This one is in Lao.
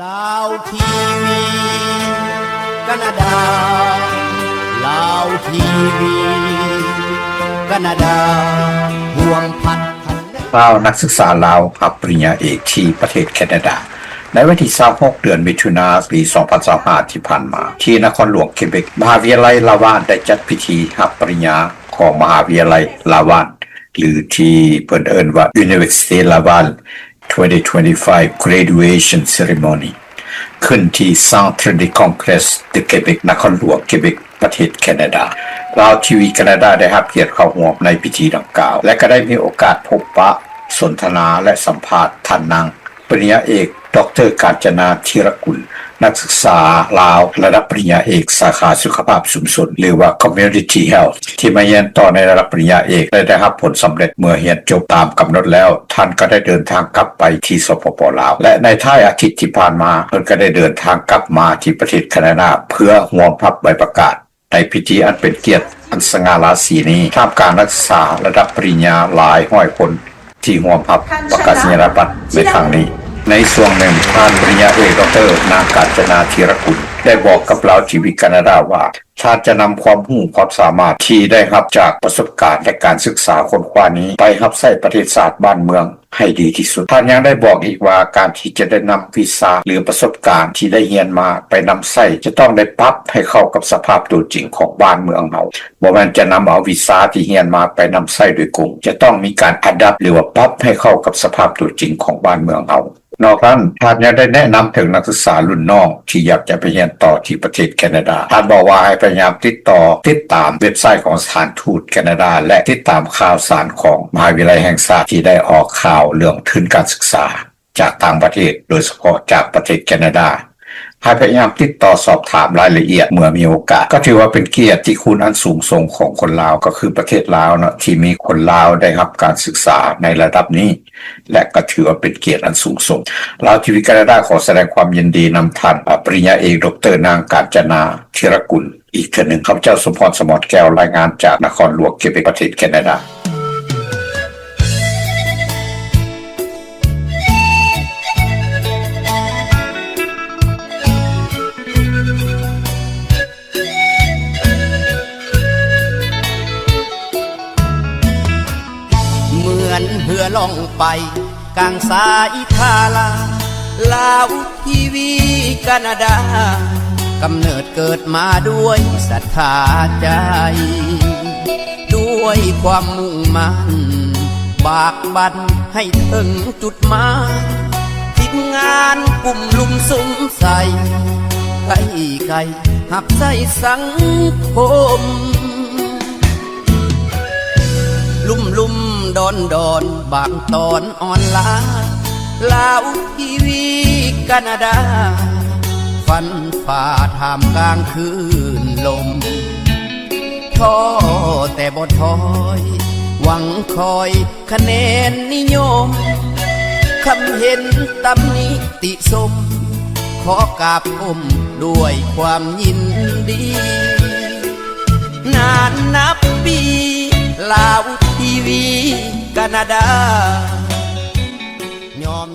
ລາວທີວີ ການາດາ ລາວທີວີ ການາດາ ຫ່ວງພັດ ຊາວນັກສຶກສາລາວຮັບປະລິນຍາເອກທີ່ປະເທດແຄນາດາ ໃນວັນທີຊາວຫົກ ເດືອນມິຖຸນາ ປີສອງພັນຊາວຫ້າ ທີ່ຜ່ານມາ ທີ່ນະຄອນຫຼວງເຄເບັກ, ມະຫາວິທະຍາໄລລາວານໄດ້ຈັດພິທີຮັບປະລິນຍາຂອງມະຫາວິທະຍາໄລລາວານ ຫຼື ທີ່ເພິ່ນເອີ້ນວ່າ Université Laval twenty twenty-five Graduation Ceremony ຂຶ້ນທີ່ Centre des Congrès de Québec ນະຄອນຫຼວງເຄເບັກ ປະເທດແຄນາດາ. ລາວທີວີ ການາດາ ໄດ້ຮັບກຽດເຂົ້າຮ່ວມໃນພິທີດັ່ງກ່າວ ແລະ ກໍໄດ້ມີໂອກາດພົບປະ, ສົນທະນາ ແລະ ສຳພາດທ່ານນາງປະລິນຍາເອກ ດອກເຕີ ການຈະນາ ທີລະກຸນ, ນັກສຶກສາລາວລະດັບປະລິນຍາເອກ ສາຂາສຸຂະພາບຊຸມຊົນ ຫຼືວ່າ Community Health ທີ່ມາຮຽນຕໍ່ໃນລະດັບປະລິນຍາເອກ ແລະ ໄດ້ຮັບຜົນສຳເລັດເມື່ອຮຽນຈົບຕາມກຳນົດແລ້ວ, ທ່ານກໍໄດ້ເດີນທາງກັບໄປທີ່ ສປປ ລາວ ແລະ ໃນທ້າຍອາທິດທີ່ຜ່ານມາ ເພິ່ນກໍໄດ້ເດີນທາງກັບມາທີ່ປະເທດແຄນາດາ ເພື່ອຮ່ວມຮັບໃບປະກາດ ໃນພິທີອັນເປັນກຽດອັນສະຫງ່າລາສີນີ້ ທ່າມກາງນັກສຶກສາລະດັບປະລິນຍາຫຼາຍຮ້ອຍຄົນ ທີ່ຮ່ວມຮັບປະກາສະນີຍະບັດໃນຄັ້ງນີ້. ໃນຊ່ວງໜຶ່ງ, ທ່ານປະລິນຍາເອກ ດອກເຕີ ນາງ ການຈະນາ ທີລະກຸນ ໄດ້ບອກກັບລາວທີວີ ການາດາ ວ່າ ທ່ານຈະນຳຄວາມຮູ້ຄວາມສາມາດທີ່ໄດ້ຮັບຈາກປະສົບການ ແລະ ການສຶກສາຄົ້ນຄວ້ານີ້ ໄປຮັບໃຊ້ປະເທດຊາດບ້ານເມືອງ ໃຫ້ດີທີ່ສຸດ. ທ່ານຍັງໄດ້ບອກອີກວ່າ ການທີ່ຈະໄດ້ນຳວີຊາ ຫຼື ປະສົບການທີ່ໄດ້ຮຽນມາໄປນຳໃຊ້ ຈະຕ້ອງໄດ້ປັບໃຫ້ເຂົ້າກັບສະພາບຕົວຈິງຂອງບ້ານເມືອງເຮົາ, ບໍ່ແມ່ນຈະນຳເອົາວີຊາທີ່ຮຽນມາໄປນຳໃຊ້ໂດຍກົງ, ຈະຕ້ອງມີການອາດັບ ຫຼືວ່າປັບໃຫ້ເຂົ້າກັບສະພາບຕົວຈິງຂອງບ້ານເມືອງເຮົາ. ນອກນັ້ນ, ທ່ານຍັງໄດ້ແນະນຳເຖິງນັກສຶກສາລຸ້ນນ້ອງທີ່ຢາກຈະໄປຮຽນຕໍ່ທີ່ປະເທດແຄນາດາ. ທ່ານບອກວ່າໃຫ້ພະຍາຍາມຕິດຕໍ່, ຕິດຕາມເວັບໄຊຂອງສະຖານທູດແຄນາດາ ແລະ ຕິດຕາມຂ່າວສານຂອງມະຫາວິທະຍາໄລແຫ່ງຊາດທີ່ໄດ້ອອກຂ່າວເລື່ອງທຶນການສຶກສາຈາກຕ່າງປະເທດ, ໂດຍສະເພາະຈາກປະເທດແຄນາດາ. ໃຫ້ພະຍາຍາມຕິດຕໍ່ສອບຖາມລາຍລະອຽດເມື່ອມີໂອກາດ. ກໍຖືວ່າເປັນກຽດຕິຄຸນອັນສູງສົ່ງຂອງຄົນລາວ, ກໍຄືປະເທດລາວເນາະ, ທີ່ມີຄົນລາວໄດ້ຮັບການສຶກສາໃນລະດັບນີ້. ແລະ ກໍຖືວ່າເປັນກຽດອັນສູງສົ່ງ. ລາວທີວີ ການາດາ ຂໍສະແດງຄວາມຍິນດີນຳທ່ານ ອາ ປະລິນຍາເອກ ດອກເຕີ ນາງ ການຈະນາ ທີລະກຸນ ອີກເທື່ອໜຶ່ງ. ຂ້າພະເຈົ້າ ສົມພອນ ສະໝອນແກ້ວ ລາຍງານຈາກນະຄອນຫຼວງເຄເບັກ ປະເທດແຄນາດາ. ເໝືອນເຮືອລ່ອງໄປກາງສາຍທາລາ ລາວທີວີ ການາດາ ກຳເນີດເກີດມາດ້ວຍສັດທາໃຈ ດ້ວຍຄວາມມຸ່ງໝັ້ນ ບາກບັ່ນໃຫ້ເຖິງຈຸດໝາຍ ທີມງານກຸ່ມລຸມສຸມໃສ່ ໄກ່ໄກ່ຮັບໃຊ້ສັງຄົມ ລຸ່ມໆດອນໆ ບາງຕອນອ່ອນລາ ລາວທີວີ ການາດາ ຟັນຝ່າທ່າມກາງຄື້ນລົມ ທໍ້ແຕ່ບໍ່ຖອຍ ຫວັງຄອຍຄະແນນນິຍົມ ຄຳເຫັນຕຳໜິຕິຊົມ ຂໍກາບກົ້ມດ້ວຍຄວາມຍິນດີ ນານນັບປີ ລາວທີວີ ການາດາ ຍອມ